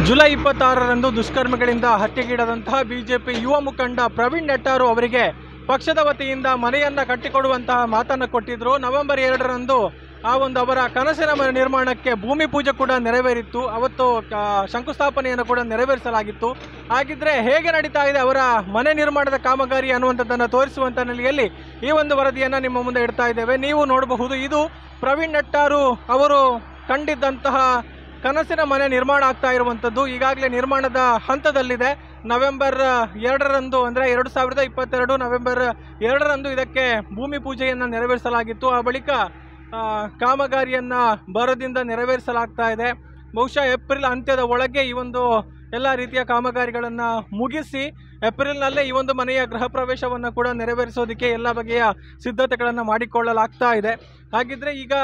July 26ರಂದು ದುಷ್ಕರ್ಮಿಗಳಿಂದ ಹತ್ಯೆಗೀಡಾದಂತಹ BJP ಯುವ ಮುಖಂಡ ಪ್ರವೀಣ್ ನೆಟ್ಟಾರು ಅವರಿಗೆ ಪಕ್ಷದ ವತಿಯಿಂದ ಮನೆಯನ್ನು ಕಟ್ಟಿಕೊಡುವಂತಹ ಮಾತನ್ನು ಕೊಟ್ಟಿದ್ದರು. ನವೆಂಬರ್ 2ರಂದು ಆ ಒಂದು ಅವರ ಕನಸಿನ ಮನೆ ನಿರ್ಮಾಣಕ್ಕೆ ಭೂಮಿ ಪೂಜೆ ಕೂಡ ನೆರವೇರಿತ್ತು. ಅವತ್ತು ಶಂಕುಸ್ಥಾಪನೆಯನ್ನು ಕೂಡ ನೆರವೇರಿಸಲಾಗಿತ್ತು. ಹಾಗಿದ್ರೆ ಹೇಗೆ ನಡೀತಾ ಇದೆ ಅವರ ಮನೆ ನಿರ್ಮಾಣದ ಕಾಮಗಾರಿ ಅನ್ನುವಂಥದ್ದನ್ನು ತೋರಿಸುವಂಥ ನೆಲೆಯಲ್ಲಿ ಈ ಒಂದು ವರದಿಯನ್ನು ನಿಮ್ಮ ಮುಂದೆ ಇಡ್ತಾ ಇದ್ದೇವೆ. ನೀವು ನೋಡಬಹುದು, ಇದು ಪ್ರವೀಣ್ ನೆಟ್ಟಾರು ಅವರು ಕಂಡಿದ್ದಂತಹ ಕನಸಿನ ಮನೆ ನಿರ್ಮಾಣ ಆಗ್ತಾ ಇರುವಂಥದ್ದು. ಈಗಾಗಲೇ ನಿರ್ಮಾಣದ ಹಂತದಲ್ಲಿದೆ. ನವೆಂಬರ್ 2ರಂದು ಅಂದರೆ 2022 ನವೆಂಬರ್ 2ರಂದು ಇದಕ್ಕೆ ಭೂಮಿ ಪೂಜೆಯನ್ನು ನೆರವೇರಿಸಲಾಗಿತ್ತು. ಆ ಬಳಿಕ ಕಾಮಗಾರಿಯನ್ನು ಭರದಿಂದ ನೆರವೇರಿಸಲಾಗ್ತಾ ಇದೆ. ಬಹುಶಃ ಏಪ್ರಿಲ್ ಅಂತ್ಯದ ಒಳಗೆ ಈ ಒಂದು ಎಲ್ಲ ರೀತಿಯ ಕಾಮಗಾರಿಗಳನ್ನು ಮುಗಿಸಿ ಏಪ್ರಿಲ್ನಲ್ಲೇ ಈ ಒಂದು ಮನೆಯ ಗೃಹ ಪ್ರವೇಶವನ್ನು ಕೂಡ ನೆರವೇರಿಸೋದಕ್ಕೆ ಎಲ್ಲ ಬಗೆಯ ಸಿದ್ಧತೆಗಳನ್ನು ಮಾಡಿಕೊಳ್ಳಲಾಗ್ತಾ ಇದೆ. ಹಾಗಿದ್ದರೆ ಈಗ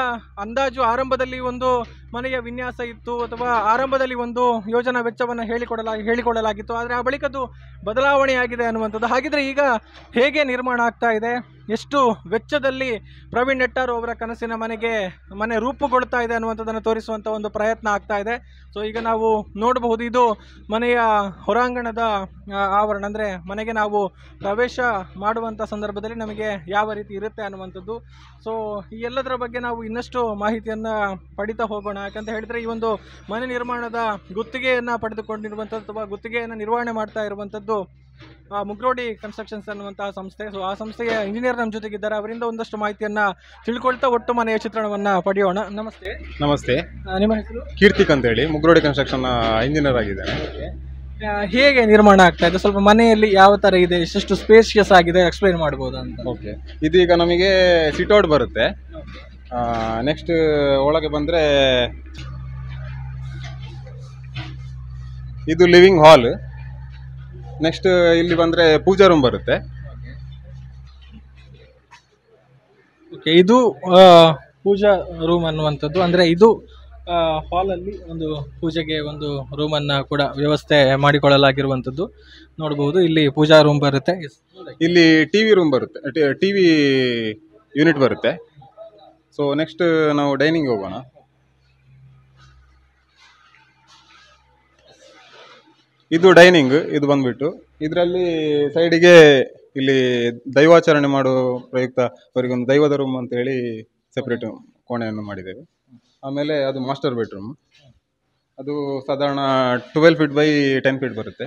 ಅಂದಾಜು ಆರಂಭದಲ್ಲಿ ಒಂದು ಮನೆಯ ವಿನ್ಯಾಸ ಇತ್ತು ಅಥವಾ ಆರಂಭದಲ್ಲಿ ಒಂದು ಯೋಜನಾ ವೆಚ್ಚವನ್ನು ಹೇಳಿಕೊಳ್ಳಲಾಗಿತ್ತು. ಆದರೆ ಆ ಬಳಿಕದ್ದು ಬದಲಾವಣೆಯಾಗಿದೆ ಅನ್ನುವಂಥದ್ದು. ಹಾಗಿದ್ರೆ ಈಗ ಹೇಗೆ ನಿರ್ಮಾಣ ಆಗ್ತಾ ಇದೆ, ಎಷ್ಟು ವೆಚ್ಚದಲ್ಲಿ ಪ್ರವೀಣ್ ನೆಟ್ಟಾರು ಅವರ ಕನಸಿನ ಮನೆ ರೂಪುಗೊಳ್ತಾ ಇದೆ ಅನ್ನುವಂಥದ್ದನ್ನು ತೋರಿಸುವಂಥ ಒಂದು ಪ್ರಯತ್ನ ಆಗ್ತಾ ಇದೆ. ಸೊ ಈಗ ನಾವು ನೋಡಬಹುದು, ಇದು ಮನೆಯ ಹೊರಾಂಗಣದ ಆವರಣ. ಅಂದರೆ ಮನೆಗೆ ನಾವು ಪ್ರವೇಶ ಮಾಡುವಂಥ ಸಂದರ್ಭದಲ್ಲಿ ನಮಗೆ ಯಾವ ರೀತಿ ಇರುತ್ತೆ ಅನ್ನುವಂಥದ್ದು. ಸೊ ಈ ಎಲ್ಲದರ ಬಗ್ಗೆ ನಾವು ಇನ್ನಷ್ಟು ಮಾಹಿತಿಯನ್ನು ಪಡಿತಾ ಹೋಗೋಣ. ಯಾಕಂತ ಹೇಳಿದರೆ ಈ ಒಂದು ಮನೆ ನಿರ್ಮಾಣದ ಗುತ್ತಿಗೆಯನ್ನು ಪಡೆದುಕೊಂಡಿರುವಂಥದ್ದು ಅಥವಾ ಗುತ್ತಿಗೆಯನ್ನು ನಿರ್ವಹಣೆ ಮಾಡ್ತಾ ಇರುವಂಥದ್ದು ಮುಗ್ರೋಡಿ ಕನ್ಸ್ಟ್ರಕ್ಷನ್ಸ್ ಅನ್ನುವಂತಹ ಸಂಸ್ಥೆ. ಸೊ ಆ ಸಂಸ್ಥೆಯ ಇಂಜಿನಿಯರ್ ನಮ್ಮ ಜೊತೆಗಿದ್ದಾರೆ. ಅವರಿಂದ ಒಂದಷ್ಟು ಮಾಹಿತಿಯನ್ನು ತಿಳ್ಕೊಳ್ತಾ ಒಟ್ಟು ಮನೆಯ ಚಿತ್ರಣವನ್ನು ಪಡೆಯೋಣ. ನಮಸ್ತೆ. ನಮಸ್ತೆ, ನಿಮ್ಮ ಹೆಸರು? ಕೀರ್ತಿಕ್ ಅಂತ ಹೇಳಿ, ಮುಗ್ರೋಡಿ ಕನ್ಸ್ಟ್ರಕ್ಷನ್ ಇಂಜಿನಿಯರ್ ಆಗಿದ್ದೇನೆ. ಹೇಗೆ ನಿರ್ಮಾಣ ಆಗ್ತಾ ಇದೆ, ಸ್ವಲ್ಪ ಮನೆಯಲ್ಲಿ ಯಾವ ಥರ ಇದೆ, ಎಷ್ಟೆಷ್ಟು ಸ್ಪೇಷಿಯಸ್ ಆಗಿದೆ ಎಕ್ಸ್ಪ್ಲೈನ್ ಮಾಡ್ಬೋದು ಅಂತ? ಓಕೆ, ಇದೀಗ ನಮಗೆ ಸಿಟೌಟ್ ಬರುತ್ತೆ. ನೆಕ್ಸ್ಟ್ ಒಳಗೆ ಬಂದರೆ ಇದು ಲಿವಿಂಗ್ ಹಾಲ್. ನೆಕ್ಸ್ಟ್ ಇಲ್ಲಿ ಬಂದರೆ ಪೂಜಾ ರೂಮ್ ಬರುತ್ತೆ. ಓಕೆ, ಇದು ಪೂಜಾ ರೂಮ್ ಅನ್ನುವಂಥದ್ದು. ಅಂದರೆ ಇದು ಹಾಲಲ್ಲಿ ಒಂದು ಪೂಜೆಗೆ ಒಂದು ರೂಮನ್ನು ಕೂಡ ವ್ಯವಸ್ಥೆ ಮಾಡಿಕೊಳ್ಳಲಾಗಿರುವಂಥದ್ದು ನೋಡಬಹುದು. ಇಲ್ಲಿ ಪೂಜಾ ರೂಮ್ ಬರುತ್ತೆ. ಇಲ್ಲಿ ಟಿವಿ ರೂಮ್ ಬರುತ್ತೆ, ಟಿವಿ ಯೂನಿಟ್ ಬರುತ್ತೆ. ಸೊ ನೆಕ್ಸ್ಟ್ ನಾವು ಡೈನಿಂಗ್ ಹೋಗೋಣ. ಇದು ಡೈನಿಂಗ್, ಇದು ಬಂದ್ಬಿಟ್ಟು ಇದರಲ್ಲಿ ಸೈಡಿಗೆ ಇಲ್ಲಿ ದೈವಾಚರಣೆ ಮಾಡುವ ಪ್ರಯುಕ್ತ ಅವರಿಗೊಂದು ದೈವದ ರೂಮ್ ಅಂತ ಹೇಳಿ ಸೆಪರೇಟ್ ಕೋಣೆಯನ್ನು ಮಾಡಿದ್ದೇವೆ. ಆಮೇಲೆ ಅದು ಮಾಸ್ಟರ್ ಬೆಡ್ರೂಮ್, ಅದು ಸಾಧಾರಣ 12 ಫೀಟ್ ಬೈ 10 ಫೀಟ್ ಬರುತ್ತೆ,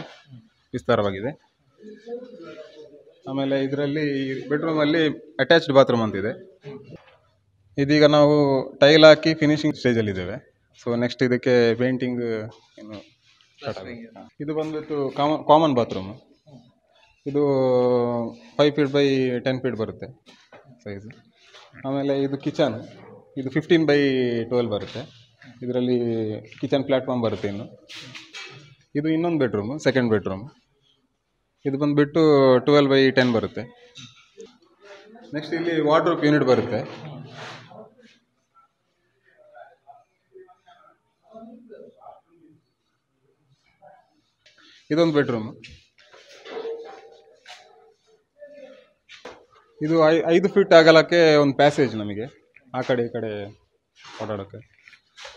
ವಿಸ್ತಾರವಾಗಿದೆ. ಆಮೇಲೆ ಇದರಲ್ಲಿ ಬೆಡ್ರೂಮಲ್ಲಿ ಅಟ್ಯಾಚ್ಡ್ ಬಾತ್ರೂಮ್ ಅಂತಿದೆ. ಇದೀಗ ನಾವು ಟೈಲ್ ಹಾಕಿ ಫಿನಿಶಿಂಗ್ ಸ್ಟೇಜಲ್ಲಿದ್ದೇವೆ. ಸೊ ನೆಕ್ಸ್ಟ್ ಇದಕ್ಕೆ ಪೇಂಟಿಂಗ್ ಏನು ಸ್ಟಾರ್ಟ್ ಆಗುತ್ತೆ. ಇದು ಬಂದ್ಬಿಟ್ಟು ಕಾಮನ್ ಬಾತ್ರೂಮ್. ಇದು 5 ಫೀಟ್ ಬೈ 10 ಫೀಟ್ ಬರುತ್ತೆ ಸೈಜ್. ಆಮೇಲೆ ಇದು ಕಿಚನ್, ಇದು 15 ಬೈ 12 ಬರುತ್ತೆ. ಇದರಲ್ಲಿ ಕಿಚನ್ ಪ್ಲ್ಯಾಟ್ಫಾರ್ಮ್ ಬರುತ್ತೆ. ಇನ್ನು ಇದು ಇನ್ನೊಂದು ಬೆಡ್ರೂಮು, ಸೆಕೆಂಡ್ ಬೆಡ್ರೂಮ್. ಇದು ಬಂದುಬಿಟ್ಟು 12 ಬೈ 10 ಬರುತ್ತೆ. ನೆಕ್ಸ್ಟ್ ಇಲ್ಲಿ ವಾರ್ಡ್ರೋಬ್ ಯೂನಿಟ್ ಬರುತ್ತೆ. ಇದೊಂದು ಬೆಡ್ರೂಮ್. ಇದು 5 ಫೀಟ್ ಅಗಲಕ್ಕೆ ಒಂದು ಪ್ಯಾಸೇಜ್ ನಮಗೆ ಆ ಕಡೆ ಈ ಕಡೆ ಓಡಾಡೋಕ್ಕೆ.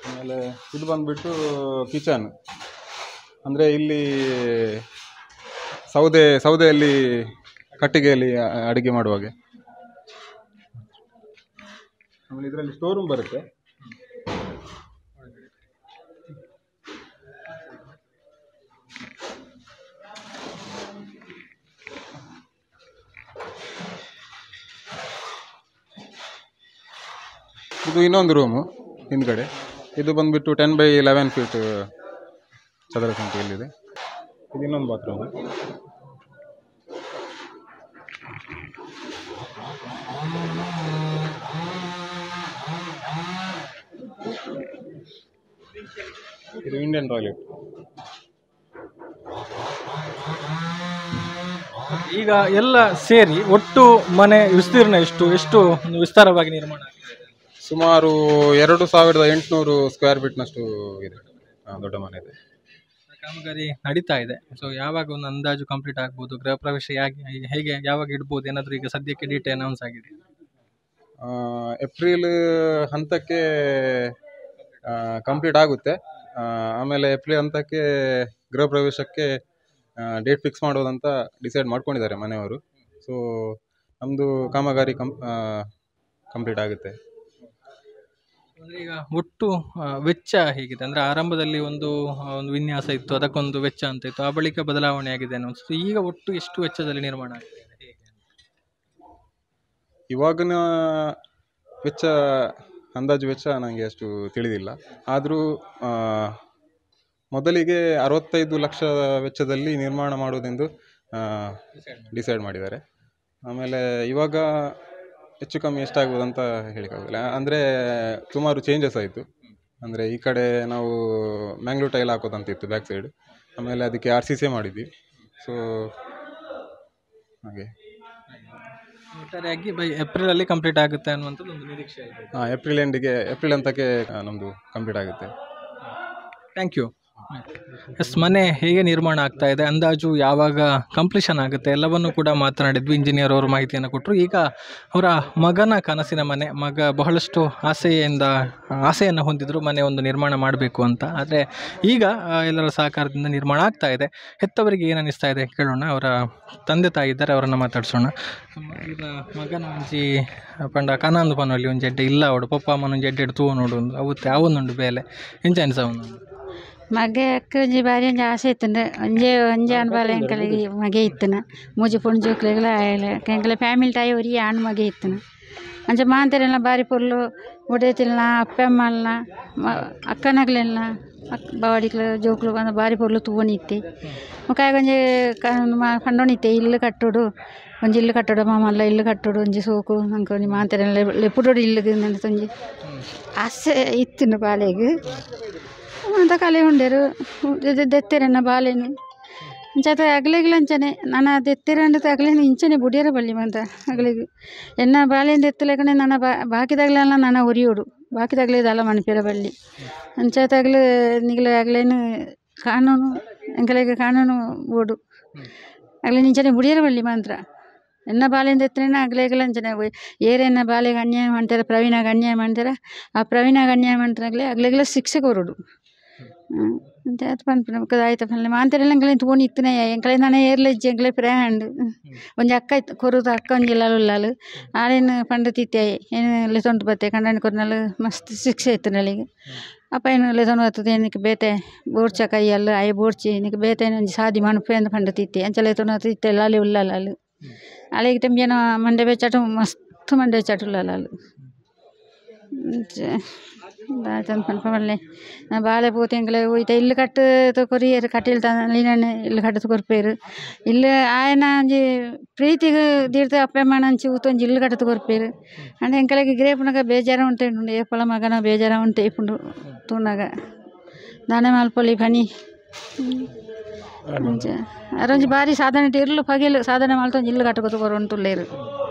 ಆಮೇಲೆ ಇದು ಬಂದುಬಿಟ್ಟು ಕಿಚನ್. ಅಂದರೆ ಇಲ್ಲಿ ಸೌದೆಯಲ್ಲಿ ಕಟ್ಟಿಗೆಯಲ್ಲಿ ಅಡುಗೆ ಮಾಡುವಾಗೆ. ಆಮೇಲೆ ಇದರಲ್ಲಿ ಸ್ಟೋರ್ ರೂಮ್ ಬರುತ್ತೆ. ಇದು ಇನ್ನೊಂದು ರೂಮು ಹಿಂದ್ಗಡೆ. ಇದು ಬಂದುಬಿಟ್ಟು 10 ಬೈ 11 ಫೀಟ್ ಚದರ ಸಂಖ್ಯೆಯಲ್ಲಿದೆ. ಇದು ಇನ್ನೊಂದು ಬಾತ್ರೂಮ್. ಇದು ಇಂಡಿಯನ್ ಟಾಯ್ಲೆಟ್. ಈಗ ಎಲ್ಲ ಸೇರಿ ಒಟ್ಟು ಮನೆ ವಿಸ್ತೀರ್ಣ ಎಷ್ಟು ಎಷ್ಟು ವಿಸ್ತಾರವಾಗಿ ನಿರ್ಮಾಣ ಆಗಿದೆ? ಸುಮಾರು 2800 ಸ್ಕ್ವೇರ್ ಫೀಟ್ನಷ್ಟು ಇದೆ, ದೊಡ್ಡ ಮನೆ ಇದೆ. ಕಾಮಗಾರಿ ನಡೀತಾ ಇದೆ. ಸೊ ಯಾವಾಗ ಒಂದು ಅಂದಾಜು ಕಂಪ್ಲೀಟ್ ಆಗ್ಬೋದು? ಗೃಹ ಪ್ರವೇಶ ಹೇಗೆ ಯಾವಾಗ ಇಡ್ಬೋದು? ಏನಾದರೂ ಈಗ ಸದ್ಯಕ್ಕೆ ಡೇಟ್ ಅನೌನ್ಸ್ ಆಗಿದೆ? ಏಪ್ರಿಲ್ ಹಂತಕ್ಕೆ ಕಂಪ್ಲೀಟ್ ಆಗುತ್ತೆ. ಆಮೇಲೆ ಏಪ್ರಿಲ್ ಹಂತಕ್ಕೆ ಗೃಹ ಪ್ರವೇಶಕ್ಕೆ ಡೇಟ್ ಫಿಕ್ಸ್ ಮಾಡೋದಂತ ಡಿಸೈಡ್ ಮಾಡ್ಕೊಂಡಿದ್ದಾರೆ ಮನೆಯವರು. ಸೊ ನಮ್ಮದು ಕಾಮಗಾರಿ ಕಂಪ್ಲೀಟ್ ಆಗುತ್ತೆ. ಅಂದರೆ ಈಗ ಒಟ್ಟು ವೆಚ್ಚ ಹೇಗಿದೆ? ಅಂದರೆ ಆರಂಭದಲ್ಲಿ ಒಂದು ಒಂದು ವಿನ್ಯಾಸ ಇತ್ತು, ಅದಕ್ಕೊಂದು ವೆಚ್ಚ ಅಂತ ಇತ್ತು, ಆ ಬಳಿಕ ಬದಲಾವಣೆ ಆಗಿದೆ ಅನ್ನೋ. ಈಗ ಒಟ್ಟು ಎಷ್ಟು ವೆಚ್ಚದಲ್ಲಿ ನಿರ್ಮಾಣ ಆಗಿದೆ? ಇವಾಗಿನ ವೆಚ್ಚ ಅಂದಾಜು ವೆಚ್ಚ ನನಗೆ ಅಷ್ಟು ತಿಳಿದಿಲ್ಲ. ಆದರೂ ಮೊದಲಿಗೆ 65 ಲಕ್ಷ ವೆಚ್ಚದಲ್ಲಿ ನಿರ್ಮಾಣ ಮಾಡುವುದೆಂದು ಡಿಸೈಡ್ ಮಾಡಿದ್ದಾರೆ. ಆಮೇಲೆ ಇವಾಗ ಹೆಚ್ಚು ಕಮ್ಮಿ ಎಷ್ಟಾಗ್ಬೋದು ಅಂತ ಹೇಳಿಕ್ಕಾಗೋದಿಲ್ಲ. ಅಂದರೆ ಸುಮಾರು ಚೇಂಜಸ್ ಆಯಿತು. ಅಂದರೆ ಈ ಕಡೆ ನಾವು ಮ್ಯಾಂಗ್ಳೂರ್ ಟೈಲ್ ಹಾಕೋದಂತಿತ್ತು ಬ್ಯಾಕ್ ಸೈಡ್, ಆಮೇಲೆ ಅದಕ್ಕೆ RCC ಮಾಡಿದ್ವಿ. ಸೊ ಹಾಗೆ ಒಟ್ಟಾರೆಯಾಗಿ ಬೈ ಏಪ್ರಿಲಲ್ಲಿ ಕಂಪ್ಲೀಟ್ ಆಗುತ್ತೆ ಅನ್ನುವಂಥದ್ದು ಒಂದು ನಿರೀಕ್ಷೆ ಇದೆ. ಹಾಂ, ಏಪ್ರಿಲ್ ಎಂಡಿಗೆ, ಏಪ್ರಿಲ್ ಅಂತಕ್ಕೆ ನಮ್ಮದು ಕಂಪ್ಲೀಟ್ ಆಗುತ್ತೆ. Thank you. S, ಮನೆ ಹೇಗೆ ನಿರ್ಮಾಣ ಆಗ್ತಾ ಇದೆ, ಅಂದಾಜು ಯಾವಾಗ ಕಂಪ್ಲೀಷನ್ ಆಗುತ್ತೆ ಎಲ್ಲವನ್ನೂ ಕೂಡ ಮಾತನಾಡಿದ್ವಿ. ಇಂಜಿನಿಯರ್ ಅವರು ಮಾಹಿತಿಯನ್ನು ಕೊಟ್ಟರು. ಈಗ ಅವರ ಮಗನ ಕನಸಿನ ಮನೆ, ಮಗ ಬಹಳಷ್ಟು ಆಸೆಯನ್ನು ಹೊಂದಿದ್ರು ಮನೆ ಒಂದು ನಿರ್ಮಾಣ ಮಾಡಬೇಕು ಅಂತ. ಆದರೆ ಈಗ ಎಲ್ಲರ ಸಹಕಾರದಿಂದ ನಿರ್ಮಾಣ ಆಗ್ತಾ ಇದೆ. ಹೆತ್ತವರಿಗೆ ಏನು ಅನ್ನಿಸ್ತಾ ಇದೆ ಕೇಳೋಣ. ಅವರ ತಂದೆ ತಾಯಿ ಇದ್ದಾರೆ, ಅವರನ್ನು ಮಾತಾಡಿಸೋಣ. ಈಗ ಮಗನ ಒಂಜಿ ಪಂಡ ಕನಂದು ಪನೊಲಿ ಒಂಜಿ ಎಡ್ಡೆ ಇಲ್ಲ ಅವಡು ಪಪ್ಪ ಅಮ್ಮನ ಒಂಜಿ ಎಡ್ಡೆ ತೂ ನೋಡು ಅವು ಅವನೊಂಡು ಬೇಲೆ ಎಂಚ ಅನ್ಸ ಅವನು ಮಗೆ ಒಂಜಿ ಬಾರಿ ಒಂಜಿ ಆಸೆ ಇತ್ತುಂಡು ಒಂಜೆ ಒಂಜಿ ಆಣ್ ಬಾಲೆ ಎಂಕಲೆಗ್ ಮಗೆ ಇತ್ತುನ ಮೂಜಿ ಪೊಣ್ಣು ಜೋಕ್ಲೆಗ್ಲ ಆಯೆಲೆ ಎಂಕಲೆ ಫ್ಯಾಮಿಲಿ ಟಾಯ್ ಒರಿ ಆಣ್ ಮಗೆ ಇತ್ತುನ ಅಂಚ ಮಾಂತೆರೆಲ್ಲ ಬಾರಿ ಪೊರ್ಲು ಬೊಡೆದಿಲ್ನ ಅಪ್ಪೆ ಅಮ್ಮಲ್ನ ಅಕ್ಕನಗ್ಲೆಲ್ನ ಬಾವಡಿಕ್ಲು ಜೋಕ್ಲು ಬಂದು ಬಾರಿ ಪೊರ್ಲು ತೂವೊಂದಿತ್ತೆ ಬೊಕ ಒಂಜಿ ಪಂಡೊಂದಿತ್ತೆ ಇಲ್ಲು ಕಟ್ಟೊಡು ಒಂಜಿ ಇಲ್ಲು ಕಟ್ಟೊಡು ಮಾಮಲ್ಲ ಇಲ್ಲು ಕಟ್ಟೊಡು ಒಂಜಿ ಸೋಕು ಅಂಕ ಒಂಜಿ ಮಾಂತೆರೆಲ್ಲ ಲೆಪ್ಪುಡೊಡು ಇಲ್ಲುಗ್ ಒಂಜಿ ಆಸೆ ಇತ್ತುಂಡು ಬಾಲೆಗ್ ಅಂತ ಕಲೆ ಉಂಡೆರು ದೆತ್ತೆರನ್ನ ಬಾಲೆನು ಅಂಚಾತ ಅಗಲೆಗ್ಲ ಅಂಚನೆ ನನ ದೆತ್ತೆರಂಡ ಅಗಲೇನು ಇಂಚನೆ ಬುಡಿಯರ ಬಲ್ಲಿ ಮಂತ ಅಗಲೆಗ್ ಎನ್ನ ಬಾಲೆನ್ ದೆತ್ತಲೆಕನೆ ನನ ಬಾಕಿದಾಗಲೆಲ್ಲ ನನ ಒರಿಯೋಡು ಬಾಕಿದಾಗಲೇ ದಾಲ ಮನ್ಪಿರ ಬಲ್ಲಿ ಅಂಚಾತ ಅಗಲು ನಿಗಲ ಅಗಲೇನು ಕಾನೂನು ಎಂಕಲೆಗ್ ಕಾನೂನು ಬೋಡು ಅಗಲೇನು ಇಂಚನೆ ಬುಡಿಯರ ಬಲ್ಲಿ ಮಾತ್ರ ಎನ್ನ ಬಾಲೆನ್ ದೆತ್ತನೇನ ಅಗಲೆಗ್ಲ ಅಂಚನೆ ಏರೆನ್ನ ಬಾಲೆಗ್ ಅನ್ಯಾಯ ಮಾಡ್ತಾರೆ ಪ್ರವೀಣಾಗ ಅನ್ಯಾಯ ಮಾಡ್ತಾರೆ ಆ ಪ್ರವೀಣಾಗ ಅನ್ಯಾಯ ಮಾಡ್ತಾರಾಗಲೇ ಅಗಲೆಗ್ಲ ಶಿಕ್ಷೆ ಕೊರೊಡು ಅಂಚ ಆತ್ ಪನ್ಪುನ ಬೊಕ ದಾಯ್ತ ಪನ್ಲೆ ಮಾಂತೆರೆಲ ಎಂಕಲೆನ್ ತೂವೊಂದು ಇತ್ತುನೆ ಎಂಕಲೆ ನನ ಏರ್ಲ ಇಜ್ಜಿ ಎಂಕಲೆ ಪ್ರಾಯಂಡ್ ಒಂಜಿ ಅಕ್ಕ ಇತ್ತು ಕೊರುದ ಅಕ್ಕ ಒಂಜಿ ಇಲ್ಲಲ್ ಉಲ್ಲಲ್ ಆರೆನ್ ಪಂಡ ತಿತ್ತೆ ಏನು ಲೆತೊಂದು ಬತ್ತೆ ಕಂಡನಿ ಕೊರ್ನಲ್ ಮಸ್ತ್ ಶಿಕ್ಷೆ ಇತ್ತುನಲಿಗ್ ಅಪ್ಪ ಏನು ಲೆತೊಂದು ಬತ್ತುದು ಏನಕ್ಕೆ ಬೇತೆ ಬೋಡ್ಚ ಕೈಯಲ್ ಆಯೆ ಬೋಡ್ಚಿ ನಿಕ್ ಬೇತೆ ಒಂಜಿ ಸಾದಿ ಮನ್ಪುವೆ ಅಂದ್ ಪಂಡ ತಿತ್ತೆ ಅಂಚ ಲೆತೊಂದು ಬತ್ತು ಇತ್ತೆ ಲಾಲಿ ಉಲ್ಲಲ್ ಅಲ್ ಅಲೆಗ್ ತಂಬಿಯನ ಮಂಡೆ ಬೆಚ್ಚಾಟ ಮಸ್ತ್ ಮಂಡೆ ಬೆಚ್ಚಾಟ ಉಲ್ಲಲ್ ಅಲ್ ಅಂಚ ದಾಯ್ತಂದ್ ಪನ್ಪ ಮಲ್ಲೆ ಬಾಲೆ ಪೂತ ಎಂಕಲೆ ಒಯ್ತ ಇಲ್ಲು ಕಟ್ಟು ಕೊರಿಯೆರ್ ಕಟೀಲ್ ಲೀನಣ್ಣೆ ಇಲ್ಲು ಕಟ್ಟುದು ಕೊರ್ಪೆರ್ ಇಲ್ಲು ಆಯನ ಒಂಜಿ ಪ್ರೀತಿಗ್ ದೀಡ್ದ್ ಅಪ್ಪೆ ಅಮ್ಮನ ಅಂಚಿ ಊತ ಒಂಜಿ ಇಲ್ಲು ಕಟ್ಟುದು ಕೊರ್ಪೆರ್ ಆಂಡ ಎಂಕಲೆಗ್ ಗಿರೇಪುನಗ ಬೇಜಾರ ಉಂಟು ಏಪಲ ಮಗನ ಬೇಜಾರ ಉಂಟು ಇಪ್ಪುಂಡು ತೂನಗ ದಾನೆ ಮಲ್ಪೊಲಿ ಪನಿ ಅಂಚ ಅರೊಂಜಿ ಬಾರಿ ಸಾಧನೆ ಇರ್ಲು ಪಗೆಲು ಸಾಧನೆ ಮಲ್ತೊಂಜಿ ಇಲ್ಲು ಕಟ್ಟುದು ಕೊರೊಂತುಲ್ಲೆರ್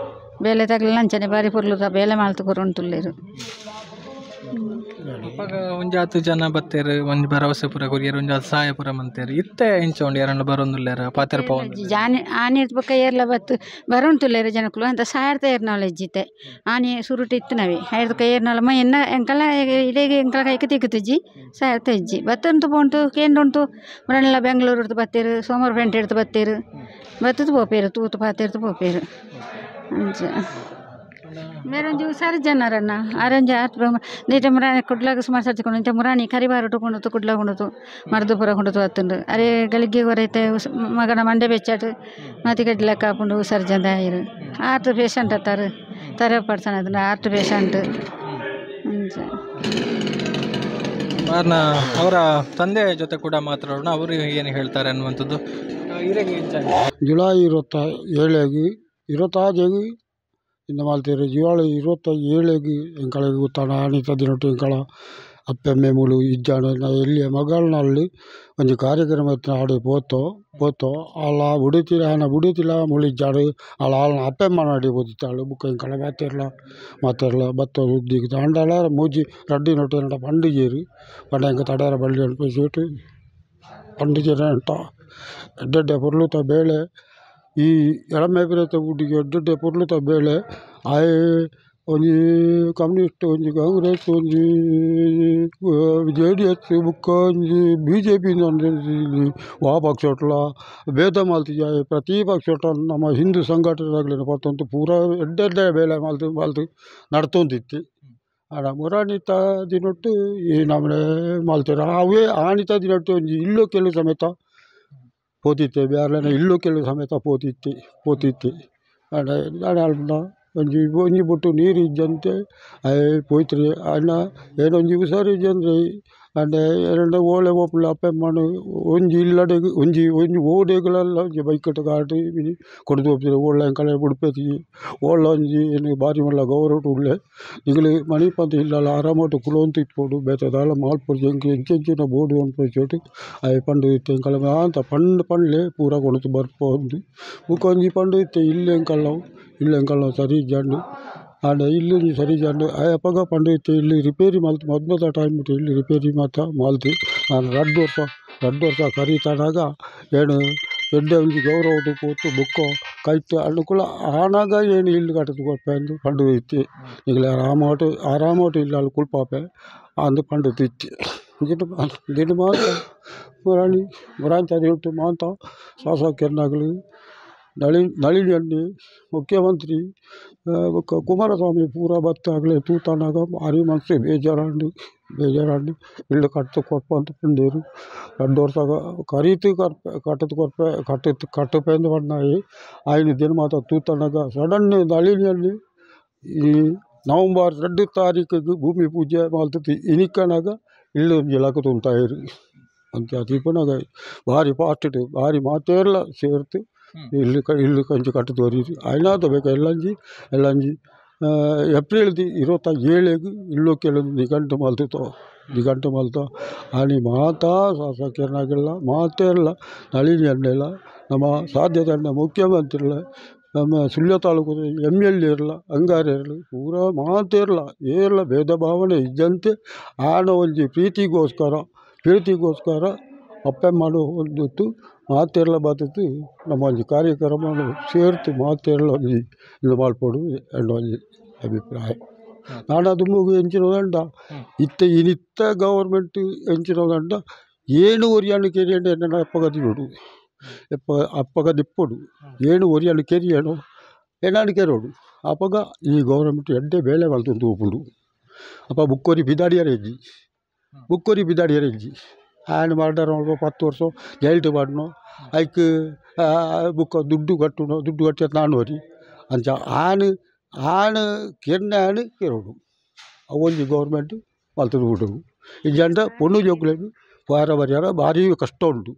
ಬೇಲೆ ತಗಲೆಲ ಅಂಚನೆ ಬಾರಿ ಪೊರ್ಲುದ ಬೇಲೆ ಮಲ್ತ್ ಕೊರೊಂತುಲ್ಲೆರ್. ಅಪಗ ಒಂಜಾತ್ ಜನ ಬತ್ತೆರ್ ಒಂಜಿ ಭರವಸೆ ಪೂರ ಕೊರಿಯೆರ್ ಒಂಜಾತ್ ಸಹಾಯ ಪೂರ ಮಂತೆರ್ ಇತ್ತೆ ಎಂಚ ಉಂಡು ಏರನ್ಲ ಬರೊಂದುಲ್ಲೆರ್ ಪಾತೆರ ಪೋವೊಂದು ಜಾನಿ ಆನಿ ಬೊಕ್ಕ ಏರ್ಲ ಬತ್ತು ಬರೊಂತುಲ್ಲೆರ್ ಜನಕುಲು ಅಂತ ಸಾಯರ್ತ ಏರ್ನವಲ ಇಜ್ಜಿತ್ತೆ ಆನಿ ಸುರುಟು ಇತ್ತುನವೆ ಐರ್ದ ಏರ್ನವಲ ಮ ಎನ್ನ ಎಂಕಲ್ನ ಇಡೆಗ್ ಎಂಕಲ ಕೈಕ್ ತಿಕ್ಕುತಿಜ್ಜಿ ಸಾಯರ್ತ ಇಜ್ಜಿ ಬತ್ತುಂತು ಪೋಂಟು ಕೇಂಡುಂಟು ಮುರನೆಲ್ಲ ಬೆಂಗಳೂರು ಬತ್ತೆರ್ ಸೋಮವಾರ ಪೇಂಟೆ ಬತ್ತೆರ್ ಬತ್ತುದು ಪೋಪೆರ್ ತೂತು ಪಾತೆರ್ದು ಪೋಪೆರ್ ಅಂಚ ಮೇರೊಂಜಿ ಹುಷಾರು ಜನರನ್ನ ಆರೆಂಜಿ ಆತ್ ನೀಟ ಮುರಾಣಿ ಕುಡ್ಲಾಗ ಸುಮಾರು ಸರ್ತಿ ಕೊಂಡು ಇಂಥ ಮುರಾಣಿ ಕರಿಬಾರುಟು ಕೊಂಡುತು ಕುಡ್ಲ ಕೊಂಡುತು ಮರ್ದು ಪೂರ ಕೊಂಡುತು ಅತ್ತುಂಡು ಅರೆ ಗಳಿಗೆ ಕೊರೈತೆ ಮಗನ ಮಂಡೆ ಬೆಚ್ಚಾಟು ಮತಿ ಕಡ್ಲಕ್ಕ ಆಪುಂಡು ಹುಷಾರು ಜನ ಆಯಿರು ಆರ್ಟ್ ಪೇಷಂಟ್ ಅತ್ತಾರು ತರೆ ಪರ್ಸನ್ ಅದನ್ನ ಆರ್ಟ್ ಪೇಷಂಟ್ ಅಂಚ. ಅವರ ತಂದೆ ಜೊತೆ ಕೂಡ ಮಾತಾಡೋಣ, ಅವರು ಏನು ಹೇಳ್ತಾರೆ ಅನ್ನುವಂಥದ್ದು. ಜುಲೈ 27 26 ಇಂದ ಮಾಲ್ತೀರು ಜುಲೈ 27 ಎಂಕಳಿಗೆ ಗೊತ್ತಾಡ ಅನಿತ ದಿನಟ್ಟು ಎಂಕಳ ಅಪ್ಪೆಮ್ಮೆ ಮೂಲು ಇಜ್ಜಾಂಡ ಎಲ್ಲಿಯ ಮಗಳನಲ್ಲಿ ಒಂಜಿ ಕಾರ್ಯಕ್ರಮ ಆಡೆ ಪೋತೋ ಪೋತೋ ಅಲ್ಲ ಬುಡುತಿಲ್ಲ ಆನ ಬುಡುತಿಲ್ಲ ಮುಳು ಇಜ್ಜಾಡು ಅಲ್ಲ ಆಲ್ನ ಅಪ್ಪೆಮ್ಮ ನಾಡಿ ಪೋತಿತ್ತಾಳು ಬುಕ್ಕ ಎಂಕಲ ಮಾತೆರ್ಲ ಮಾತೆರ್ಲ ಬತ್ತ ಸುದ್ದಿಗೆ ತಾಂಡಲ ಮೂಜಿ ರಡ್ಡಿ ನೊಟ್ಟು ನಡ ಪಂಡಿಜೇರು ಪಂಡ ಎಂಕ ತಡಾರ ಬಳ್ಳಿ ಅನ್ಪೇಸಿಟ್ಟು ಪಂಡಿಜೇರ ಅಂಟ ಎಡ್ಡೆಡ್ಡೆ ಪೊರ್ಲುತ ಬೇಳೆ ಈ ಎಳಮೆ ಗುಡ್ಡಿಗೆ ಎಡ್ಡೆಡ್ಡೆ ಪೊರ್ಲುತ ಬೇಳೆ ಆಯೆ ಒಂಜಿ ಕಮ್ಯುನಿಸ್ಟ್ ಒಂಜಿ ಕಾಂಗ್ರೆಸ್ ಒಂಜಿ J D S ಬುಕ್ಕ ಒಂಜಿ B J P ವಾ ಪಕ್ಷಟ್ಲ ಭೇದ ಮಲ್ತಿಜ ಪ್ರತಿ ಪಕ್ಷ ನಮ್ಮ ಹಿಂದೂ ಸಂಘಟನೆದಾಗಲಿನ ಪತ್ತೊಂದು ಪೂರ ಎಡ್ಡೆಡ್ಡೆ ಬೇಲೆ ಮಲ್ತು ಮಲ್ತು ನಡ್ತೊಂದಿತ್ತು. ಆಡ ಮುರಾನಿತ ದಿನೊಟ್ಟು ಈ ನಮ್ಮನೆ ಮಲ್ತೆರ್ ಅವೇ ಆನಿತ ದಿನೊಟ್ಟು ಒಂಜಿ ಇಲ್ಲು ಕೆಲವು ಸಮೇತ ಪೋತಿತ್ತೆ ಬ್ಯಾರ್ಲೆನ ಇಲ್ಲು ಕೆಲವು ಸಮೇತ ಪೋತಿತ್ತೆ ಪೋತಿತ್ತೆ. ಆಡ ಅಲ್ಪನ ಒಂಜಿ ಒಂಜಿ ಬೊಟ್ಟು ನೀರು ಇಜ್ಜಂತೆ ಆಯೆ ಪೋಯ್ತ್ರಿ ಆಂಡ ಏನೊಂಜಿ ಹುಷಾರು ಇಜ್ಜಂದ್ರೆ ಆಂಡ ಏರಂಡ ಓಲೆ ಪೋಪುಂಡ ಅಪ್ಪೆಮ್ಮನು ಒಂಜಿ ಇಲ್ಲಡೆಗ್ ಒಂಜಿ ಒಂಜಿ ಓಡೆಗಳೆಲ್ಲ ಒಂಜಿ ಬೈಕಟ್ಟ ಗಾಟಿ ಮಿನಿ ಕೊಡ್ದು ಪೋಪುಜೆರ್ ಓಲ್ಲ ಎಂಕಲೆ ಬುಡ್ಪೆತಿ ಓಲ್ಲ ಒಂಜಿ ಏನು ಬಾರಿ ಮಲ್ಲ ಗೌರವ ಉಲ್ಲೆ ನಿಗಲು ಮಣಿಪಂತ ಇಲ್ಲಲ ಆರಾಮಟ್ ಕುಲೊಂತು ಇಪ್ಪೊಡು ಬೇತೆ ದಾಲ ಮಲ್ಪೊಡ್ಚಿ ಎಂಕ್ ಎಂಚೆಂಚಿನ ಬೋಡು ಪನ್ಪುನ ಆಯೆ ಪಂಡು ಇತ್ತೆ ಎಂಕಲೆ ಮಾತ ಪಂಡ್ ಪಂಡ್ಲೆ ಪೂರ ಕೊನೊತು ಬರ್ಪೊಂದು ಬೊಕ ಒಂಜಿ ಪಂಡು ಇತ್ತೆ ಇಲ್ಲ್ ಎಂಕಲ್ನವು ಇಲ್ಲ್ ಎಂಕಲ್ನವು ಸರಿ ಇಜ್ಜಂಡ್ ಆಂಡ ಇಲ್ಲ್ ಒಂಜಿ ಸರಿ ಇಜ್ಜಂಡ್ ಆಯೆ ಅಪಗ ಪಂಡು ಇತ್ತೆ ಇಲ್ಲ್ ರಿಪೇರಿ ಮಲ್ತ್ ಮದ್ಮದ ಟೈಮ್ ಇಲ್ಲ್ ರಿಪೇರಿ ಮಾತ ಮಲ್ತ್ ನಾನು ರಡ್ಡ್ ವರ್ಷ ಕರೀತನಾಗ ಏನು ಎಡ್ಡೆ ಒಂಜಿ ಗೌರವದ ಪೋತು ಬೊಕ್ಕ ಕೈಟ್ ಅನುಕೂಲ ಆನಾಗ ಏನು ಇಲ್ಲ್ ಕಟ್ಟುದು ಕೊರ್ಪೆ ಅಂದ್ ಪಂಡು ಇತ್ತೆ ನಿಗಲೆ ಆರಾಮಾಟ್ ಆರಾಮಾಟ್ ಇಲ್ಲಲ್ ಕುಲ್ಪಾಪೆ ಅಂದ್ ಪಂಡುದು ಇತ್ತೆ. ದಿನ ಮಾತ ಮುರಾಣಿ ಮುರಾಂಚ ದಿನೊಟ್ಟು ಮಾತ ಶಾಸಕೆರ್ನಕುಲು ನಳಿನಿ ಅಣ್ಣೆ ಮುಖ್ಯಮಂತ್ರಿ ಬೊಕ್ಕ ಕುಮಾರಸ್ವಾಮಿ ಪೂರ ಬತ್ತ್ ಅಕ್ಲೆ ತೂತನಾಗ ಬಾರಿ ಮನಸ್ಸು ಬೇಜಾರಾಂಡ್ ಬೇಜಾರಾಂಡ್ ಇಲ್ಲ್ ಕಟ್ತ್ ಕೊರ್ಪ ಅಂದ್ ಪಂಡೆರ್ ರಡ್ಡ್ ವರ್ಷ ಕರೀತ್ ಕರ್ಪೆ ಕಟ್ಟುದು ಕೊರ್ಪೆ ಕಟ್ಟು ಕಟ್ಟುಪೆ ಅಂದ್ ಪಂಡಾಯೆ ಆಯ್ನ ದಿನ ಮಾತ ತೂತನಾಗ ಸಡನ್ ನಳಿನಿ ಅಣ್ಣೆ ಈ ನವಂಬರ್ 2 ತಾರೀಕಿಗ್ ಭೂಮಿ ಪೂಜೆ ಮಲ್ತುದು ಇನಿಕನಾಗ ಇಲ್ಲ್ ಒಂಜಿ ಲಕುದು ಉಂತಾಯೆರ್ ಅಂಚ ದೀಪನಾಗ ಬಾರಿ ಫಾಸ್ಟ್ ಬಾರಿ ಮಾತೆರ್ಲ ಸೇರ್ತ್ ಇಲ್ಲ್ ಇಲ್ಲ್ ಒಂಜಿ ಕಟ್ಟುದು ಒರಿಯೆರ್ ಆಯ್ನಾತ ಬೇಕ ಎಲ್ಲಂಜಿ ಎಲ್ಲಂಜಿ ಏಪ್ರಿಲ್ 27 ಇಲ್ಲು ಕೆಲವು ನಿಘಂಟು ಮಲ್ತುತೋ ನಿಘಂಟು ಮಲ್ತ ಆನಿ ಮಾತಾ ಶಾಸಕೆರ್ನಾಗೆಲ್ಲ ಮಾತೆರ್ಲ ನಳಿನಿ ಅಣ್ಣೆಲ ನಮ್ಮ ಸಾಧ್ಯತೆ ಅಣ್ಣ ಮುಖ್ಯಮಂತ್ರಿಲ ನಮ್ಮ ಸುಳ್ಯ ತಾಲೂಕುದ M L A ಇರ್ಲ ಅಂಗಾರೆ ಇರಲಿ ಪೂರ ಮಾತೆರ್ಲ ಏರ್ಲ ಭೇದ ಭಾವನೆ ಇಜ್ಜಂತೆ ಆನ ಒಂಜಿ ಪ್ರೀತಿಗೋಸ್ಕರ ಪ್ರೀತಿಗೋಸ್ಕರ ಅಪ್ಪೆಮ್ಮನು ಒಂದಿತ್ತು ಮಾತೆರ್ಲ ಬತ್ತುದು ನಮ್ಮ ಒಂಜಿ ಕಾರ್ಯಕ್ರಮ ಸೇರ್ತು ಮಾತೆರ್ಲ ಒಂಜಿ ಇದು ಮಲ್ಪೊಡು ಎನ್ನ ಒಂಜಿ ಅಭಿಪ್ರಾಯ. ನಾನ ದುಂಬುಗು ಎಂಚಿನದಂಡ ಇತ್ತೆ ಇನಿತ್ತ ಗೌರ್ಮೆಂಟ್ ಎಂಚಿನದಂಡ ಏಳು ಒರಿಯನು ಕೆರಿಯಂಡ ಎನ್ನ ಅಪ್ಪಗ ದಿನೊಡು ಎಪ್ಪ ಅಪ್ಪಗ ದಿಪ್ಪೊಡು ಏಳು ಒರಿಯನು ಕೆರಿಯನು ಎನ್ನಾನು ಕೆರೋಡು ಅಪಗ ಈ ಗೌರ್ಮೆಂಟ್ ಎಡ್ಡೆ ಬೇಲೆ ಮಲ್ತೊಂದು ಉಪ್ಪುಂಡು. ಅಪ್ಪ ಬುಕ್ಕೊರಿ ಬಿದಾಡಿಯರ ಇಜ್ಜಿ ಬುಕ್ಕೊರಿ ಬಿದಾಡಿಯರ ಇಜ್ಜಿ ಆಯನ ಮರ್ಡರ್ ಮಲ್ಪ 10 ವರ್ಷ ಜೈಲ್ಟ್ ಪಾಡ್ನೋ ಐಕ್ ಬುಕ್ಕ ದುಡ್ಡು ಕಟ್ಟುನೋ ದುಡ್ಡು ಕಟ್ಟಿ ನಾನೋರಿ ಅಂಚ ಆನ್ ಆನ್ ಕೆರ್ನೆ ಆನ್ ಕೆರೋಡು ಅವೊಂಜಿ ಗೌರ್ಮೆಂಟ್ ಮಲ್ತುದು ಉಂಡು. ಇಜ್ಜಂಡ ಪೊಣ್ಣು ಜೋಕುಲೆಗ್ ಪೋಯರ ಬರ್ಯರ ಭಾರಿ ಕಷ್ಟ ಉಂಟು.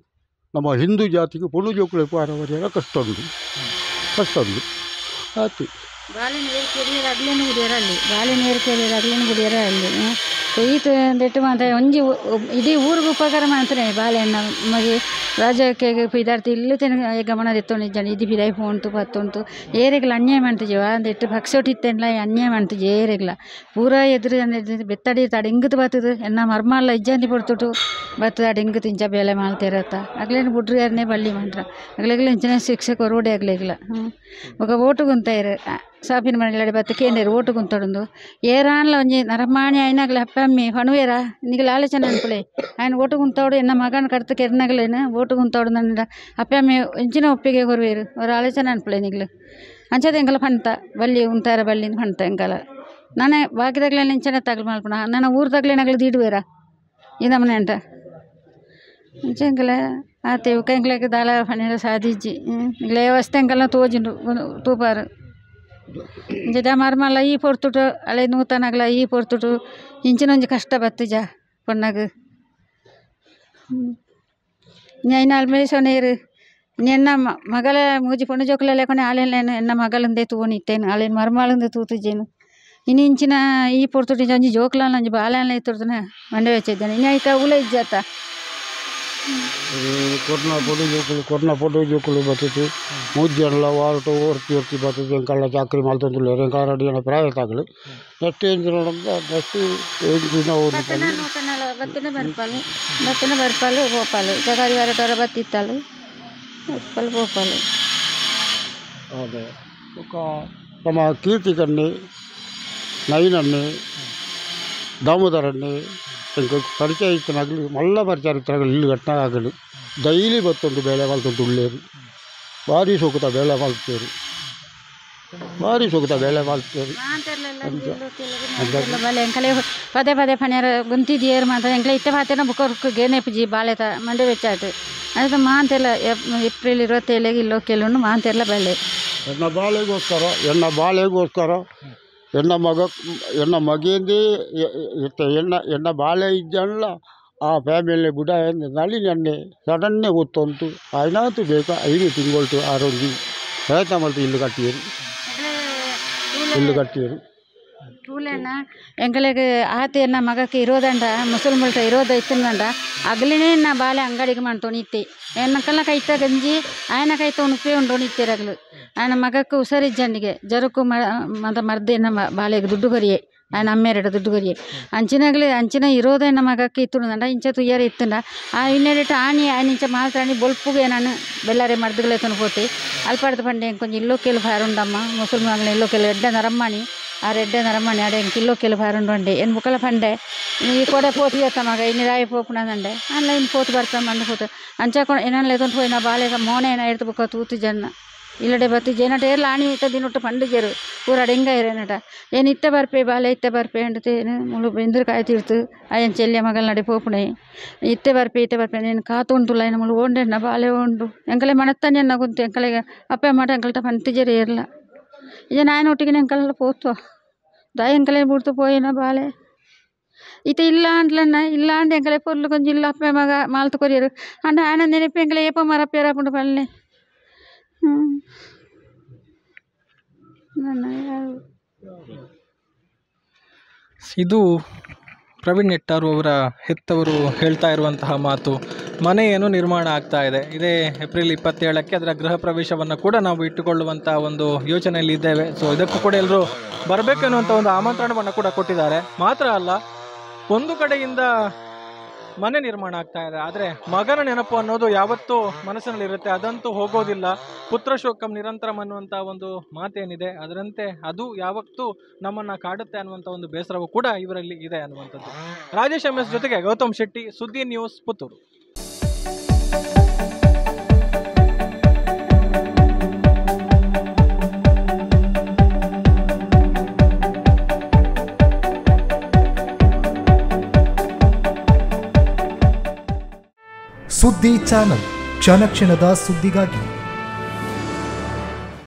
ನಮ್ಮ ಹಿಂದೂ ಜಾತಿಗೆ ಪೊಣ್ಣು ಜೋಕುಲೆಗ್ ಪೋಯರ ಬರ್ಯರ ಕಷ್ಟ ಉಂಟು ಕಷ್ಟ ಉಂಟು ಆತು. ಬಾಲೆ ನೀರು ಕೆರಿಯರ್ ಅಗ್ಲೇನು ಗುಡಿಯರ ಅಲ್ಲಿ ಬಾಲೆ ನೀರು ಕೆರಿಯರ್ ಅಗ್ಲೇನು ಗುಡಿಯರ ಅಲ್ಲಿ ಈತ ದೆಟ್ಟು ಮಾತ ಒಂಜಿ ಇಡೀ ಊರಿಗೆ ಉಪಕಾರ ಮಾಡ್ತಾರೆ ಬಾಳೆಹಣ್ಣ ಮಗೆ ರಾಜ್ಯಕ್ಕೆ ಪಿದಾರ್ತಿ ಇಲ್ಲು ತೆನ ಗಮನ ದೆತ್ತೊಂಡಿಜ್ಜಂಡ ಇದು ಪಿದಾಯಿ ಪೋಂಟು ಪತ್ತೊಂಟು ಏರೆಗ್ಲ ಅನ್ಯಾಯ ಮಾಡ್ತಿಜೆ ಅಂದೆಟ್ಟು ಪಕ್ಷೊಟ್ಟಿತ್ತೆನ್ಲ ಅನ್ಯಾಯ ಮಾಡ್ತಿಜೆ ಏರೆಗ್ಲ ಪೂರ ಎದುರು ಬೆತ್ತಡಿ ತಡಿಂಗದು ಬತ್ತದು ಎನ್ನ ಮರ್ಮಲ್ಲ ಇಜ್ಜಂದಿ ಪೊರ್ತುಟು ಬತ್ತದ ಅಡಿಂಗು ತಿಂಚ ಬೇಲೆ ಮಾಡ್ತಿರತ್ತ ಅಗ್ಲೇನು ಬುಡ್ರಿ ಯಾರನ್ನೇ ಬಳ್ಳಿ ಮಾಡ್ರ ಅಗ್ಲೆಗ್ಲ ಇಂಚಿನ ಶಿಕ್ಷೆ ಕೊರೋಡೆ ಅಗ್ಲೆಗ್ಲ ಬೊಕ ಓಟು ಗುಂತಾಯಿರು ಸಾಪಿನ ಮನೆಯಲ್ಲಿ ಬತ್ತ ಕೇಂದ್ರ ಓಟು ಗುಂತೊಡೊಂದು ಏರಾನ್ಲ ಒಂಜಿ ನರಮಾಣಿ ಆಯ್ನಾಗ್ಲೆ ಅಪ್ಪಮ್ಮಿ ಪಣುವೇರ ನಿಗಲ ಆಲೋಚನೆ ಅನ್ಪುಲೆ ఆయన ಓಟು ಗುಂತೋಡು ಎನ್ನ ಮಗನ ಕಡ್ತು ಕೆರ್ನಗಲೇನು ಓಟು ಗುಂತೋಡು ನನ್ನ ಅಪ್ಪಮ್ಮಿ ಇಂಚಿನ ಒಪ್ಪಿಗೆ ಕೊರುವೇರು ಅವ್ರ ಆಲೋಚನೆ ಅನ್ಪುಲೆ ನಿಗ್ಲು ಅಂಚದ ಎಂಕಲ ಪಂತ ಬಲ್ಲಿ ಉಂತಾರ ಬಲ್ಲಿ ಪಂತ ಎಂಕಲ ನಾನೇ ಬಾಕಿದಾಗ್ಲೆ ಇಂಚನೆ ತಗಲು ಮಲ್ಪುಣ ನನ್ನ ಊರ್ದಾಗ್ಲೆ ನಗಲು ದೀಡುವೇರ ಈ ನಮ್ಮನೆ ಅಂಟ ಅಂಚ ಎಂಕಲ ಆತೆ ಎಂಕ್ಲೆಗ್ ದಾಲ ಪಣೆರ ಸಾಧಿಜ್ಜಿ ನಿಗ್ಲೆ ವ್ಯವಸ್ಥೆ ಎಂಕಲ್ನ ತೋಜುಂಡು ತೂಪಾರು ಇಂಚ ಮರ್ಮಲ್ಲ ಈ ಪೊರ್ತುಟು ಅಳೆ ನೂತನಾಗ್ಲ ಈ ಪೊರ್ತುಟು ಇಂಚಿನ ಒಂಜಿ ಕಷ್ಟ ಬತ್ತುಜ ಪೊಣ್ಣಗ್ ಐನಾಲ್ ಮೇಸೊನೇರು ಎನ್ನ ಮಗಳ ಮೂಜಿ ಪೊಣ್ಣು ಜೋಕುಲ ಲೆಕ್ಕನೆ ಆಳೆನ್ ಎನ್ನ ಮಗಲಂದೇ ತೂವೊನಿತ್ತೇನು ಆಳೆನ್ ಮರ್ಮಾಳಂದು ತೂತುಜೇನು ಇನ್ನು ಇಂಚಿನ ಈ ಪೊರ್ತುಡು ಒಂಜಿ ಜೋಕ್ಲಾನ ಒಂಜಿ ಬಾಲ್ಯಾನ ಇತ್ತುರ್ದನ ಮಂಡೆ ವೆಚ್ಚ ಇನ್ನು ಐತ ಉಲ ಇಜ್ಜಾತ ಕೊರ್ನ ಪೊಡು ಜೋಕುಲು ಕೊರ್ನ ಪೊಡು ಜೋಕುಲು ಬತ್ತಿತ್ತು ಮೂಜಿ ಜನಲ ವಾರಟು ಒರ್ತಿ ಒರ್ತಿ ಬತ್ತಿತ್ತು ಎಂಕಲ್ಲ ಚಾಕ್ರಿ ಮಲ್ತೊಂದುಲ್ಲೆರ್ ಎಂಕಲ್ಲ ರಡ್ಡ್ ಜನ ಪ್ರಾಯತಾಗಲು ನೆಕ್ಸ್ಟ್ ಎಂಚಿನ ನೆಕ್ಸ್ಟ್ ಎಂಚಿನ ಬತ್ತಿನ ಬರ್ಪಾಲು ಬತ್ತಿನ ಬರ್ಪಾಲು ಪೋಪಾಲು ಚಕಾರಿ ವಾರಟೋರ ಬತ್ತಿತ್ತಾಲು ಬರ್ಪಾಲು ಪೋಪಾಲು ಅದೇ ಬೊಕ್ಕ ನಮ್ಮ ಕೀರ್ತಿ ಕಣ್ಣೆ ನವೀನಣ್ಣೆ ದಾಮೋದರಣ್ಣೆ ಎಂಕ್ ಪರಿಚಯ ಇತ್ತಿನಗಲು ಮಲ್ಲ ಪರಿಚಯ ಇತ್ತಿನಗಲು ಇಲ್ಲು ಕಟ್ಟಿನ ಆಗಲು ಡೈಲಿ ಬತ್ತೊಂದು ಬೇಳೆ ಮಲ್ತೊಂದು ಉಳ್ಳೇರು ಭಾರಿ ಸೋಕುತ ಬೇಳೆ ಮಲ್ತೇರು ಭಾರಿ ಸೋಕುತ ಬೇಳೆ ಮಲ್ತೇರು ಎಂಕಲೆ ಪದೇ ಪದೇ ಪನ್ಯರ ಗುಂತಿದಿಯೇರು ಮಾತ ಎಂಕಲೆ ಇತ್ತೆ ಪಾತೆರ್ನ ಬುಕ್ಕ ಗೇನೆಪುಜಿ ಬಾಳೆತ ಮಂಡೆ ವೆಚ್ಚಾಟ್ ಅದು ಮಾಂತೆಲ್ಲ ಏಪ್ರಿಲ್ 27 ಇಲ್ಲೋ ಕೆಲುಂಡು ಮಾಂತೆಲ್ಲ ಬೆಳೆ ಎನ್ನ ಬಾಳೆಗೋಸ್ಕರ ಎನ್ನ ಬಾಳೆಗೋಸ್ಕರ ಎನ್ನ ಮಗ ಎನ್ನ ಮಗೇಂದೇ ಎನ್ನ ಎನ್ನ ಬಾಳೆ ಇಜ್ಜಂಡ್ಲ ಆ ಫ್ಯಾಮಿಲಿ ಬುಡ ನಳಿನನ್ನೇ ಸಡನ್ನೇ ಗೊತ್ತುಂಟು ಆಯ್ನಾತು ಬೇಕಾ 5 ತಿಂಗಳು ಆರೊಂಜಿ ಪ್ರಯತ್ನ ಮಲ್ತು ಇಲ್ಲು ಕಟ್ಟಿಯರು ಇಲ್ಲು ಕಟ್ಟಿಯರು ತೂಲೆನ ಎಂಕಲೆಗ್ ಆತೆ ಎನ್ನ ಮಗಕ್ಕೆ ಇರೋದಂಡ ಮುಸಲ್ಮಲ್ಟ ಇರೋದ ಇತ್ತಂಡ ಅಗಲಿನೇ ನಾ ಬಾಲೆ ಅಂಗಡಿಗೆ ಮಾಡ್ತೊಣಿತ್ತೆ ಎನ್ನಕಲ್ಲ ಕೈತ ಗಂಜಿ ಆಯನ ಕೈತ ಉಣುಪೇ ಉಂಡೊಣಿತ್ತೆರಗಲು ಆಯನ ಮಗಕ್ಕೆ ಹುಷಾರಿಜ್ಜಂಡಿಗೆ ಜರುಕು ಮದ ಮರ್ದು ಎನ್ನ ಬಾಲೆಗೆ ದುಡ್ಡು ಕೊರಿಯೆ ఆయన అమ్మేరట దుడ్డు కొరిಯೆ ಅಂಚಿನಗಲಿ ಅಂಚಿನ ಇರೋದೇ ನಮ್ಮ ಮಗಕ್ಕೆ ಇತ್ತುಂಡ ಇಂಚ ತುಯ್ಯಾರ ಇತ್ತುಂಡ ಆ ಇನ್ನೆರಟ ಆಣಿ ఆయన ಇಂಚ ಮಾಲ್ತಾಣಿ ಬೊಲ್ಪುಗೆ ನಾನು ಬೆಲ್ಲಾರೆ ಮರ್ದುಗಳೇ ಪೋತೆ ಅಲ್ಪಾಡ್ದ ಪಂಡೆ కొంచెం ఇల్లు ಕೆಲು ಫಾರುಂಡಮ್ಮ ಮುಸಲ್ಮಾನ್ಗಳ ಇಲ್ಲೋ ಕೆಲು ಎಡ್ಡೆ ನರಮ್ಮಣಿ ಆ ರೆಡ್ಡೆ ನರಮ್ಮಣಿ ಆಡೆ ಎಂಕ್ ಇಲ್ಲೋ ಕೆಲು ಫಾರುಂಡು ಅಂಡೆ ಎನ್ ಬುಕ್ಕಲ ಪಂಡೆ ಈ ಕೊಡೆ ಪೋತು ಎತ್ತ ಮಗ ಇನ್ನು ರಾಯಿ ಪೋಪುನಂದೆ ಅಲ್ಲ ಇನ್ನು ಪೋತು ಬರ್ತಾ ಮಂಡು ಪೋತು ಅಂಚ ಏನಲ್ಲ ಎತ್ತೊಂದು ಪೋಯಿ ನಾ ಬಾಳೆ ಮೋನೆ ಏನ ಎಡ್ತು ಬುಕ್ಕ ತೂತು ಜನ ಇಲ್ಲಡೆ ಬತ್ತಿ ಜೇನಟ ಏರ್ಲ ಆಣಿ ಇತ್ತ ದಿನೊಟ್ಟು ಪಂಡಿಜರು ಪೂರ ಡೆಂಗ ಇರೇನಟ ಏನು ಇತ್ತ ಬರ್ಪೆ ಬಾಲೆ ಇತ್ತ ಬರ್ಪೆ ಅಂಡತೆ ಮುಳು ಬೆಂದ್ರ ಕಾಯಿ ತೀರ್ತು ಆಯನ್ ಚೆಲ್ಲಿಯ ಮಗಲ್ ನಡೆ ಪೋಪುಣೆ ಇತ್ತೆ ಬರ್ಪೆ ಇತ್ತೆ ಬರ್ಪೆ నేను ಕಾತುಂಟುಲ್ಲ ఆయన ಮುಳು ಓಂಡೆಣ್ಣ ಬಾಲೆ ಓಂಡು ಎಂಕಲೆ ಮಣತ್ತಾನೆ ಅನ್ನ ಗುಂತು ಎಂಕಲೆಗೆ ಅಪ್ಪೆ ಮಾಟ ಎಂಕಲ್ಟ ಪಂತಿಜರು ಏರ್ಲ ಇಜ ನಾಯನ ಒಟ್ಟಿಗೆ ಎಂಕಲೆಲ್ಲ ಪೋತ್ವ ದಾಯ ಎಂಕಲೆ ಬುಡ್ತು ಪೋಯಿನ ಬಾಲೆ ಇತ್ತೆ ಇಲ್ಲ ಅಂಡ್ಲನ್ನ ಇಲ್ಲ ಅಂಡ್ ಎಂಕಲೆ ಪೊರ್ಲು ಕೊಂಚ ಇಲ್ಲ ಅಪ್ಪೆ ಮಗ ಮಾಲ್ತು ಕೊರಿಯರು ಅಂಡ ಆಯನ ನೆನಪು ಎಂಕಲೆ ಏಪ ಮರಪೇರ ಪುಂಡು ಪಲ್ಲೆ. ಇದು ಪ್ರವೀಣ್ ನೆಟ್ಟಾರು ಅವರ ಹೆತ್ತವರು ಹೇಳ್ತಾ ಇರುವಂತಹ ಮಾತು. ಮನೆಯನ್ನು ನಿರ್ಮಾಣ ಆಗ್ತಾ ಇದೆ, ಇದೇ ಏಪ್ರಿಲ್ 27ಕ್ಕೆ ಅದರ ಗೃಹ ಪ್ರವೇಶವನ್ನು ಕೂಡ ನಾವು ಇಟ್ಟುಕೊಳ್ಳುವಂಥ ಒಂದು ಯೋಚನೆಯಲ್ಲಿ ಇದ್ದೇವೆ. ಸೊ ಇದಕ್ಕೂ ಕೂಡ ಎಲ್ಲರೂ ಬರಬೇಕು ಅನ್ನುವಂಥ ಒಂದು ಆಮಂತ್ರಣವನ್ನು ಕೂಡ ಕೊಟ್ಟಿದ್ದಾರೆ. ಮಾತ್ರ ಅಲ್ಲ, ಒಂದು ಕಡೆಯಿಂದ ಮನೆ ನಿರ್ಮಾಣ ಆಗ್ತಾ ಇದೆ, ಆದರೆ ಮಗನ ನೆನಪು ಅನ್ನೋದು ಯಾವತ್ತೂ ಮನಸ್ಸಿನಲ್ಲಿರುತ್ತೆ, ಅದಂತೂ ಹೋಗೋದಿಲ್ಲ. ಪುತ್ರ ಶೋಕಂ ನಿರಂತರಂ ಅನ್ನುವಂಥ ಒಂದು ಮಾತೇನಿದೆ ಅದರಂತೆ ಅದು ಯಾವತ್ತೂ ನಮ್ಮನ್ನು ಕಾಡುತ್ತೆ ಅನ್ನುವಂಥ ಒಂದು ಬೇಸರವೂ ಕೂಡ ಇವರಲ್ಲಿ ಇದೆ ಅನ್ನುವಂಥದ್ದು. ರಾಜೇಶ್ MS ಜೊತೆಗೆ ಗೌತಮ್ ಶೆಟ್ಟಿ, ಸುದ್ದಿ ನ್ಯೂಸ್, ಪುತ್ತೂರು. ಸುದ್ದಿ ಚಾನಲ್ ಕ್ಷಣ ಕ್ಷಣದ ಸುದ್ದಿಗಾಗಿ.